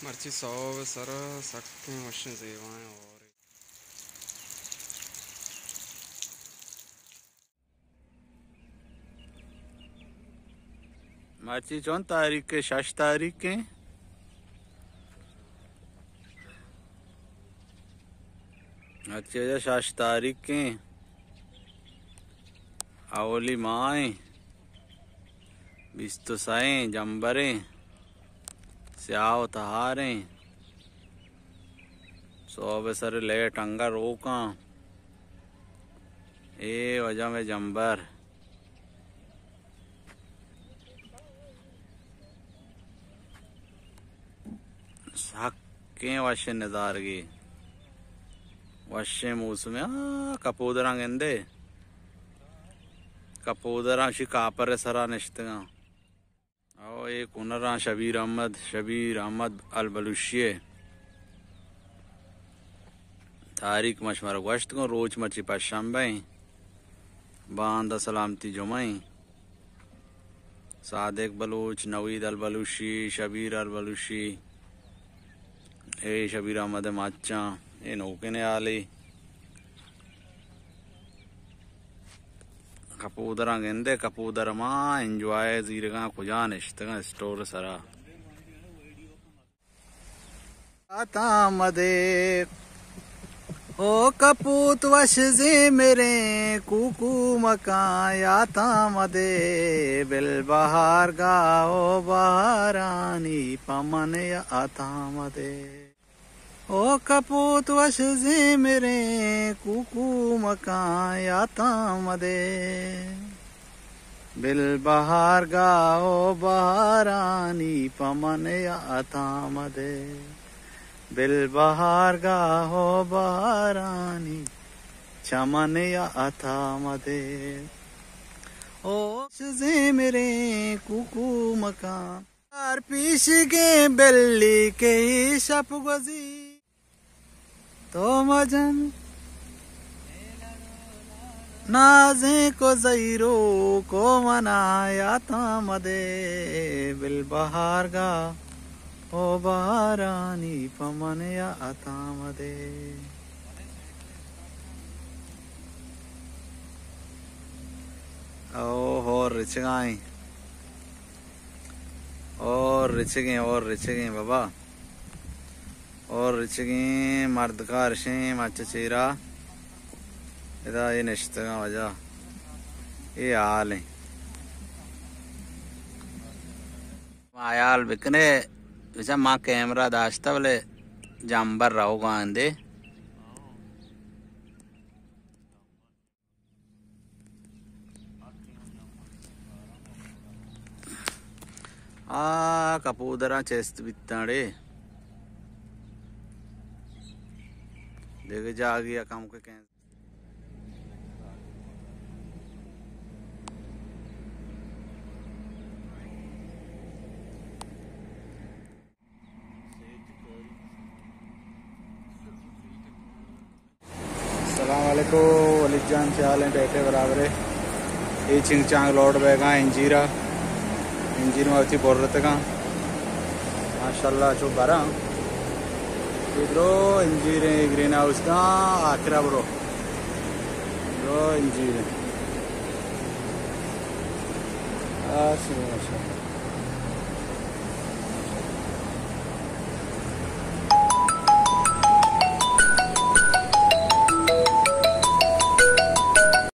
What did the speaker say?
مرچی سہب ءِ سرا سکیں وشیں زیبائیں ہورے۔ مرچی چون تاریخ ءَ؟ شش تاریخ ءَ۔ مرچی واجہ شش تاریخ ءَ۔ اولی ماہ ءَ۔ بیست و سئے ءَ، جمبر ءَ۔ سیاہ و تہار ءَ۔ سہب ءِ سر ءَ لیٹ انگہ روک اَں۔ اے واجہ مئے جمبر۔ سکیں وشیں نظارگے، وشیں موسمے۔ آ، کپودراں گندے، کپودراں شی کاپر ءِ سرا نشتگاں۔ او اے کنراں شبیر احمد، شبیر احمد البلوشی ءِ۔ تاریخ ما شمارا گوشت کن، روچ مرچی پنچ شنبہ ایں، باندا سلامتی جمعہ ایں۔ صادق بلوچ، نوید البلوشی، شبیر البلوشی، اے شبیر احمد ءِ مچاں، اے نوکیں ہالے۔ کپودراں گندے، کپودر ما انجوائے زیرگاں، کجا نشتگاں اسٹور ءِ سرا۔ یات آمدے۔ او کپوت وش زیمریں کوکو مکاں، یات آمدے۔ بل بہار گاہ و بہارانی پمن یات آمدے۔ او کپوت وش زیمریں کوکو مکاں، یات آمدے۔ بل بہار گاہ و بہارانی پمن یات آمدے۔ بل بہار گاہ و بہارانی چمن یات آمدے۔ او زیمریں کوکو مکاں۔ ہر پیشگیں بلی کئی شپ گوزی، تو مجن نازیں کو زہیرو کو منا یات آمدے۔ بل بہار گاہ و بہارانی پمن یات آمدے۔ او ہور رچگائیں۔ اور رچگیں، اور رچگیں بابا، اور رچگیں۔ مردکار شیں مچ چیرا، ادا اے نشتگاں واجہ، اے حال ایں۔ ما حیال بکنے، بچا ما کیمرہ داشتہ بلے جمبر روگا اندے۔ آ کپودراں چست بیتاں ڑے۔ دگہ جاگے ءَ کم کہ کن۔ السلام علیکم ولید جان، چے حال ایں؟ ٹھیک ہے، برابر ہے۔ اے چنگ چانگ لوڈ بیگا انجیرا، انجیر ما وتی برتگاں۔ ماشاءاللہ چو براں۔ اے درو انجیر ایں، گرین ہاؤس داں آکرا برو۔ درو انجیر ایں۔ آ، شروع، ماشاءاللہ۔